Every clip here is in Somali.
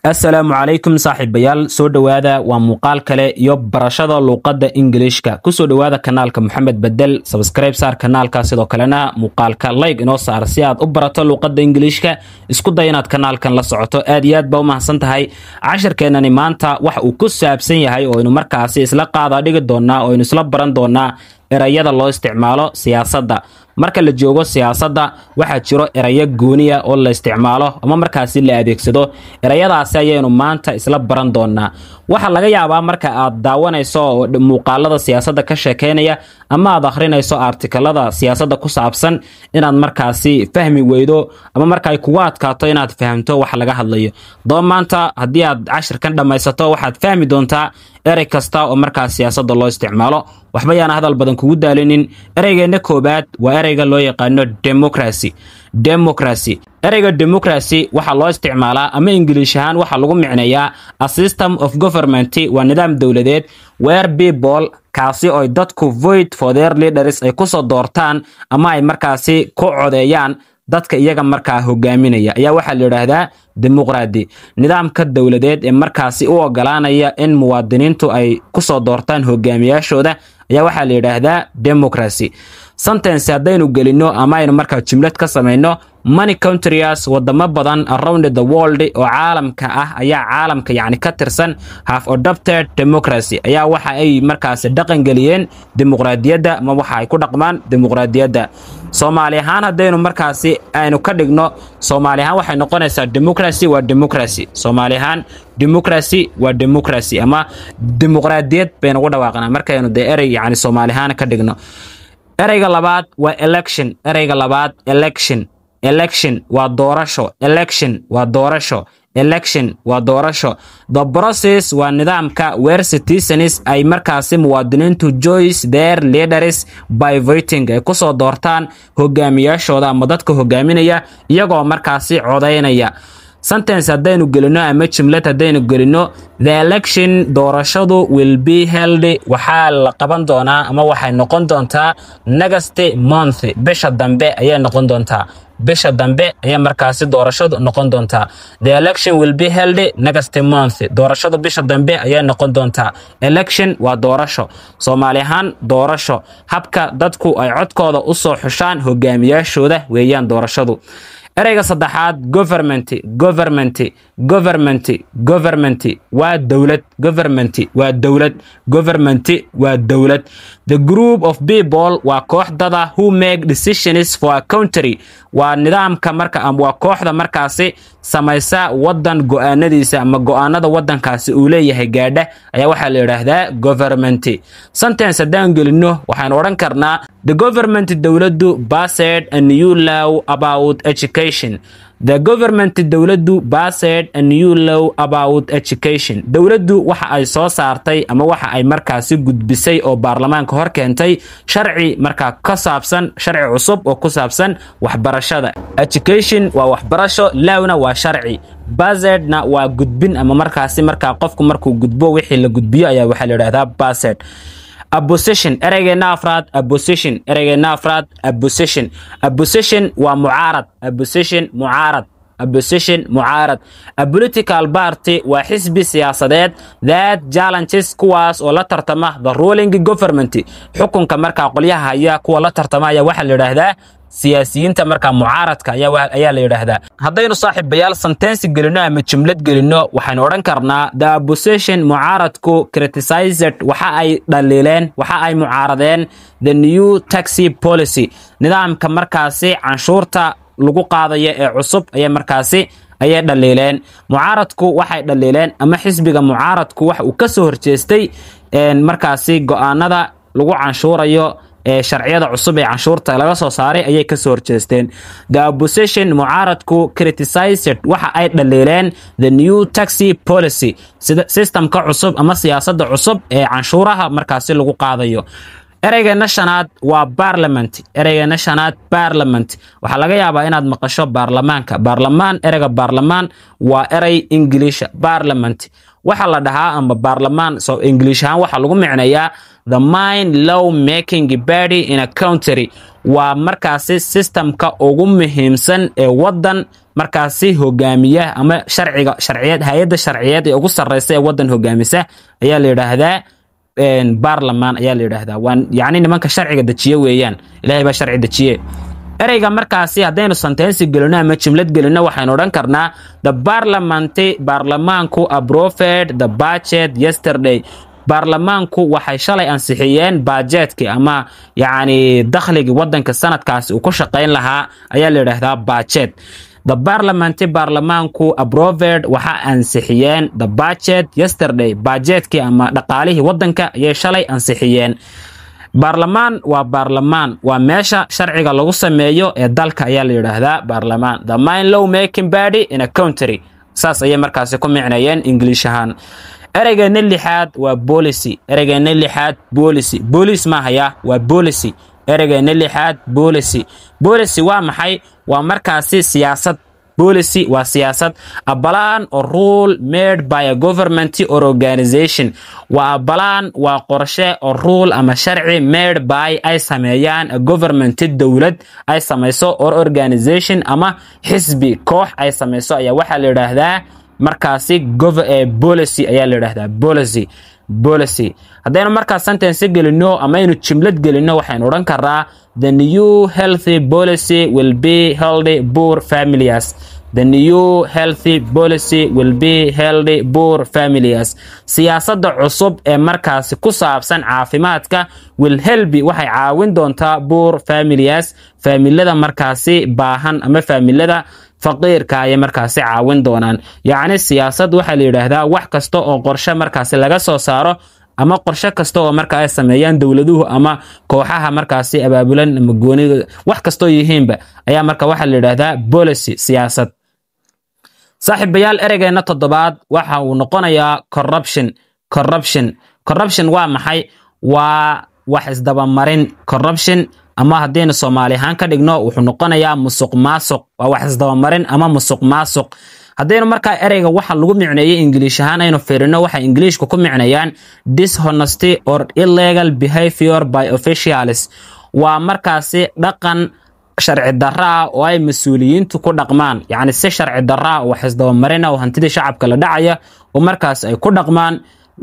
Assalaamu calaykum saaxiibayaal, soo dhowaada. Waa muuqaal kale iyo barashada luuqadda Ingiliishka. Kusoo dhowaada kanaalka Maxamed Bedel. Subscribe saar kanaalka, sidoo kalena muuqaalka like inoo saar si aad u barato luuqadda Ingiliishka. Isku day inaad kanaalkan la socoto. Aad iyo aad baa u mahadsan tahay. Cashirkeenani maanta waxa uu ku saabsan yahay oo aynu markaasi isla qaada dhigi doonaa oo aynu isla baran doonaa erayada loo isticmaalo siyaasadda. Marka la joogo siyaasadda, waxaa jiro erayo gooniya oo la isticmaalo ama markaasi la adeegsado. Erayadaasi ayaynu maanta isla baran doonaa. Waxaa laga yaabaa marka aad daawanayso muuqaalada siyaasadda ka sheekeynaya ama aad akhrinayso artikalada siyaasadda ku saabsan inaad markaasi fahmi weydo ama marka ay kugu adkaato inaad fahamto waxa laga hadlayo. Daba maanta haddii aad cashirkan dhammaysato, waxaad fahmi doontaa erey kasta oo markaas siyaasadda loo isticmaalo. Waxba yaana hadal badan kugu daalinin. Ereygeena koobaad waa ereyga loo yaqaano democracy. Democracy, ereyga democracy waxaa loo isticmaalaa ama Ingiliish ahaan waxaa lagu micneeyaa a system of government, waa nidaam dowladeed, where people, kaasi oy dadku, vote for their leaders, ay kusoo doortaan ama ay markaasi ku codeeyaan dadka iyaga markaa hogaaminaya, ayaa waxaa la yidhaahdaa dimuqraadi. Nidaamka dowladeed ee markaasi u ogolaanaya in muwaadiniintu ay kusoo doortaan hogaamiyaashooda ayaa waxaa la yidhaahdaa democracy. Sentence haddaynu gelino ama aynu markaa jumlad ka samayno: many countries, wadamo badan, around the world, oo caalamka ah, ayaa caalamka yacni ka tirsan, have adopted democracy, ayaa waxa ay markaasi dhaqan geliyeen dimuqraadiyadda ama waxa ay ku dhaqmaan dimuqraadiyadda. Soomaali ahaan haddaynu markaasi aynu ka dhigno, Soomaali ahaan waxay noqonaysaa democracy waa democracy. Soomaali ahaan democracy waa democracy ama dimuqraadiyad baynu ugu dhawaaqnaa markaynu dee erey yacni Soomaali ahaan ka dhigno. Ereyga labaad waa election. Ereyga labaad, election. Election waa doorasho. Election waa doorasho. Election waa doorasho. The process, waa nidaamka, where citizens, ay markaasi muwaadiniintu, choose their leaders by voting, ay kusoo doortaan hogaamiyaashooda ama dadka hogaaminaya iyagoo markaasi codaynaya. Sentence haddaynu gelino ama jumlad haddaynu gelino: the election, doorashadu, will be held, waxaa la qaban doonaa ama waxay noqon doontaa, next month, bisha dambe ayay noqon doontaa. Bisha dambe ayay markaasi doorashadu noqon doontaa. The election will be held next month. Doorashadu bisha dambe ayay noqon doontaa. Election waa doorasho. Soomaali ahaan doorasho, habka dadku ay codkooda usoo xushaan hogaamiyaashooda weeyaan doorashadu. Ereyga saddexaad, government. Government, government, government waa dowlad. Government waa dowlad. Government waa dowlad. The group of people, waa kooxdada, who make decisions for a country, waa nidaamka marka ama waa kooxda markaasi samaysa wadan go-aanadiisa ama go-aanada wadankaasi uu leeyahay gaadha, ayaa waxaa la yidhaahdaa government. Sentence haddaan gelino, waxaan odhan karnaa: the government, dowladdu, passed a new law about education. The government, dowladdu, passed a new law about education. Dowladdu waxa ay soo saartay ama waxa ay markaasi gudbisay oo baarlamaanka hor keentay sharci markaa ka saabsan, sharci cusub oo ku saabsan waxbarashada. Education waa waxbarasho, lawna waa sharci, passedna waa gudbin ama markaasi markaa qofku markuu gudbo, wixii la gudbiyo ayaa waxaa la yidhahdaa passed. Opposition, ereygeena afraad, opposition. Ereygeena afraad, opposition. Opposition waa mucaarad. Opposition, mucaarad. Opposition, mucaarad. A political party, waa xisbi siyaasadeed, that challenges, kuwaas oo la tartama, the ruling government, xukunka markaa qolyaha haya kuwa la tartama ayaa waxaa la yidhaahdaa siyaasiyiinta markaa mucaaradka ayaa la yidhaahdaa. Haddaynu saaxiibayaal sentence gelino ama jumlad gelino, waxaynu odhan karnaa: the opposition, mucaaradku, criticized, waxa ay dhaliileen, waxa ay mucaaradeen, the new tax policy, nidaamka markaasi canshuurta lagu qaadayo ee cusub ayay markaasi ayay dhaliileen. Mucaaradku waxay dhaliileen ama xisbiga mucaaradku waxa uu ka soo horjeestay markaasi go'aanada lagu canshuurayo ee sharciyada cusub ee canshuurta laga soo saaray ayay ka soo horjeesteen. The opposition, mucaaradku, criticized, waxa ay dhaliileen, the new tax policy, sida systemka cusub ama siyaasadda cusub ee canshuuraha markaasi lagu qaadayo. Ereygeena shanaad waa parliament. Ereygeena shanaad, parliament. Waxaa laga yaabaa inaad maqasho baarlamaanka, baarlamaan. Ereyga baarlamaan waa erey Ingiliisha. Parliament waxaa la dhahaa ama baarlamaan so English ahaan waxaa lagu micneeyaa the main law making body in a country, waa markaasi systemka ugu muhiimsan ee wadan. Markaasi hogaamiya ama sharciga, sharciyeed, hay-adda sharciyeed ee ugu sarreysa ee waddan hogaamisa ayaa la yidhaahdaa baarlamaan ayaa la yidhaahdaa. Waa yacni nimanka sharciga dejiye weeyaan. Ilaahay baa sharci dejiye. Ereyga markaasi haddaynu sentence gelino ama jumlad gelino, waxaynu odhan karnaa: The parliament, baarlamaanku, approved the budget yesterday. Baarlamaanku waxay shalay ansixiyeen budgetkii ama yacni dakhligii waddanka sanadkaasi uu ku shaqayn lahaa ayaa la yidhaahdaa budget. The parliament, baarlamaanku, approved, waxa ansixiyeen, the budget yesterday, budgetkii ama dhaqaalihii waddanka ayay shalay ansixiyeen. Baarlamaan waa baarlamaan, waa meesha sharciga lagu sameeyo ee dalka ayaa la yidhaahdaa baarlamaan. The main law making body in a country, saas ayay markaasi ku micneeyeen English ahaan. Ereygeena lixaad waa policy. Ereygeena lixaad policy. Police ma haya, waa policy. Ereygeena lixaad policy. Policy waa maxay? Waa markaasi siyaasad. Policy waa siyaasad. A plan or rule made by a government or organization. Waa a plan, waa qorshe, or rule, ama sharci, made by, ay sameeyaan, a government, dowlad ay samayso, or organization, ama xisbi, koox ay samayso ayaa waxaa la yidhaahdaa markaasi policy ayaa la yidhaahdaa. Policy, policy haddaynu markaas sentence gelino ama aynu jumlad gelino, waxaynu odhan karnaa: The new healthy policy will be healthy poor families. The new healthy policy will be healthy poor families. Siyaasadda cusub ee markaasi ku saabsan caafimaadka will help, waxay caawin doontaa, poor families, faamilada markaasi baahan ama faamilada faqiirka ayay markaasi caawin doonaan. Yacni siyaasad waxaa la yidhaahdaa wax kasta oo qorshe markaasi laga soo saaro ama qorshe kasta oo marka ay sameeyaan dowladuhu ama kooxaha markaasi abaabulan ama goonida, wax kastoo yihiinba ayaa marka waxaa la yidhaahdaa policy, siyaasad. Saaxiibayaal, ereygeena toddobaad waxa uu noqonayaa corruption. Corruption, corruption waa maxay? Waa wax isdabamarin. Corruption, ama haddaynu Soomaali ahaan ka dhigno, wuxuu noqonayaa musuq maasuq. Waa wax isdabamarin ama musuq maasuq. Haddaynu markaa ereyga waxa lagu micneeyey Ingiliish ahaan aynu fiirino, waxay Ingiliishku ku micneeyaan dishonesty or illegal behavior by officials. Waa markaasi dhaqan sharci darro ah oo ay mas-uuliyiintu ku dhaqmaan, yacni si sharci darro ah oo wax isdabamarina oo hantidii shacabka la dhacaya oo markaas ay ku dhaqmaan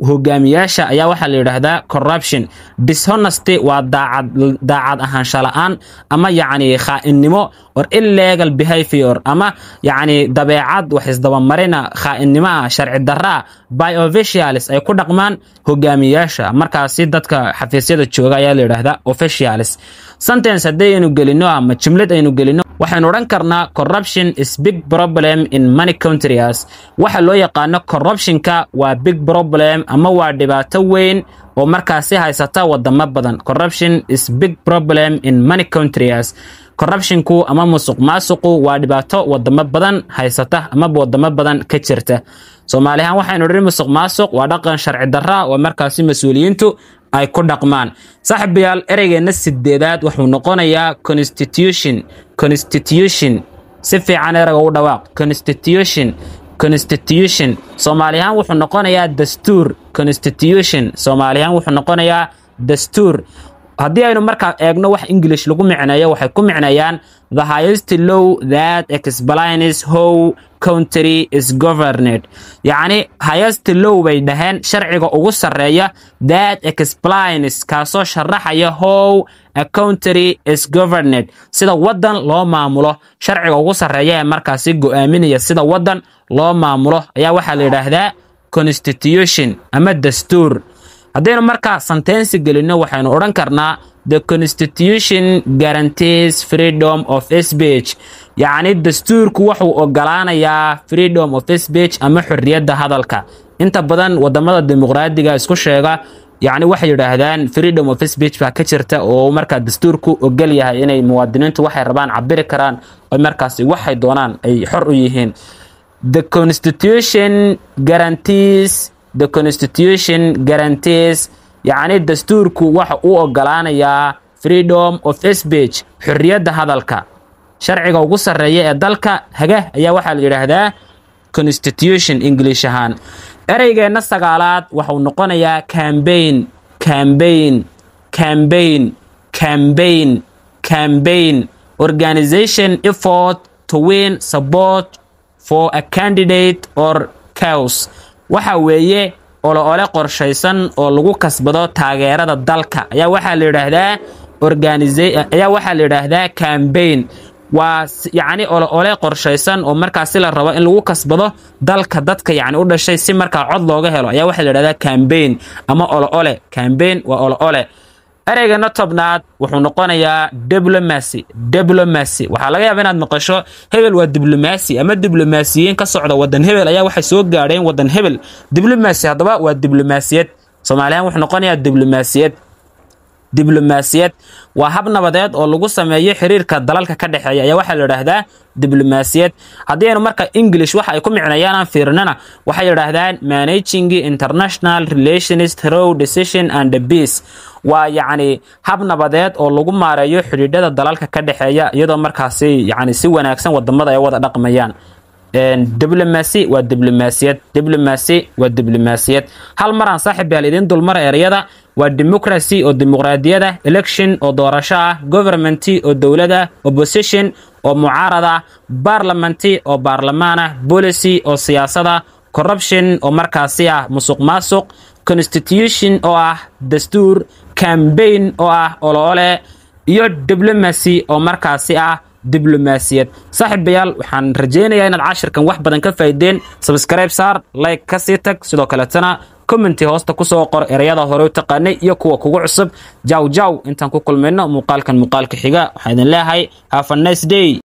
hogaamiyaasha ayaa waxaa la yidhaahdaa corruption. Dishonesty waa daacad ahaansha la'aan ama yacni khaainnimo, or illegal behavior, ama yacni dabeecad wax isdabamarina, khaainnimo ah, sharci darra ah, by officials, ay ku dhaqmaan hogaamiyaasha. Markaasi dadka xafiisyada jooga ayaa la yidhaahdaa officials. Sentence haddaynu gelino ama jumlad aynu gelino, waxaynu odhan karnaa: Corruption is big problem in many countries. Waxa loo yaqaano corruptionka waa big problem ama waa dhibaato weyn oo markaasi haysata wadamo badan. Corruption is big problem in many countries. Corruptionku ama musuq maasuqu waa dhibaato wadamo badan haysata amaba wadamo badan ka jirta. Soomaalihaan waxaynu odhan musuq maasuq waa dhaqan sharci darra oo markaasi mas-uuliyiintu ay ku dhaqmaan. Saaxiibayaal, ereygeena sideedaad wuxuu noqonayaa constitution. Constitution, si fiican ereyga u dhawaaq. Constitution, constitution Soomaalihaan wuxuu noqonayaa dastuur. Constitution Soomaalihaan wuxuu noqonayaa dastuur. Haddii aynu markaa eegno wax English lagu micneeyo, waxay ku micneeyaan the highest law that explains how country is governed. Yacni highest law bay dhaheen, sharciga ugu sarreeya, that explains, kaasoo sharaxaya, how a country is governed, sida waddan loo maamulo. Sharciga ugu sarreeya ee markaasi go'aaminaya sida waddan loo maamulo ayaa waxaa la yidhaahdaa constitution ama dastuur. Haddaynu markaa sentence gelino, waxaynu odhan karnaa: The constitution guarantees freedom of speech. Yacni dastuurku wuxuu ogolaanayaa freedom of speech ama xorriyadda hadalka. Inta badan wadamada dimuqraadiga isku sheega, yacni waxay yidhaahdaan freedom of speech baa ka jirta oo markaa dastuurku ogol yahay inay muwaadiniintu waxay rabaan cabiri karaan oo markaasi waxay doonaan ay xor u yihiin. The constitution guarantees, the constitution guarantees, yacni dastuurku waxa uu ogolaanayaa freedom of speech, xorriyadda hadalka. Sharciga ugu sarreeya ee dalka haga ayaa waxaa la yidhaahdaa constitution English ahaan. Ereygeenna sagaalaad waxau noqonayaa campaign. Campaign, campaign, campaign, campaign, organization effort. to win support for a candidate or cause. Waxa weeye olo-ole qorshaysan oo lagu kasbado taageerada dalka ayaa waxaa la yidhaahdaa ayaa waxaa la yidhaahdaa campaign. Waa yacni olo-ole qorshaysan oo markaasi la rabo in lagu kasbado dalka, dadka yacni u dhashay, si markaa cod looga helo ayaa waxaa la yidhahdaa campaign ama olo-ole. Campaign waa olo-ole. Ereygana 10aad wuxuu noqonayaa diplomacy. Diplomacy waxaa laga yaaba inaad maqasho hebel waa diblomaasi ama diblomaasiyiin ka socda wadan hebel ayaa waxay soo gaadheen wadan hebel. Diplomacy haddaba waa diblomaasiyad. Soomaaliyan wuxuu noqonayaa diblomaasiyad. Diblomaasiyad waa hab nabadeed oo lagu sameeyo xiriirka dalalka ka dhexeeya ayaa waxaa la yidhaahdaa diblomaasiyad. Haddii aynu marka English waxa ay ku micnayaan aan fiirinana, waxay yidhaahdaan managing international relations through decision and peace. Waa yacni hab nabadeed oo lagu maareeyo xidhiidhada dalalka ka dhexeeya, iyadoo markaasi yacni si wanaagsan wadamada ay wada dhaqmayaan. Diplomacy waa diblomaasiyad. Diplomacy waa diblomaasiyad. Hal maraan, saaxiib yaal, idiin dulmara ereyada. Waa democracy oo dimuqraadiyada, election oo doorasho ah, government oo dowlada, opposition oo mucaarada, parliament oo baarlamaan ah, policy oo siyaasada, corruption oo markaasi ah musuq maasuq, constitution oo ah dastuur, campaign oo ah oloole iyo diplomacy oo markaasi ah diblomaasiyad. Saaxiibayaal, waxaan rajaynayaa inaad cashirkan wax badan ka faa'iideen. Subscribe saar, like ka sii tag, sidoo kaletana comment hoosta kusoo qor ereyada hore u taqaanay iyo kuwa kugu cusub. Jaw jaw, intaan ku kulmayno muuqaalkan muuqaalka xiga, waxaan idin leeyahay have a nice day.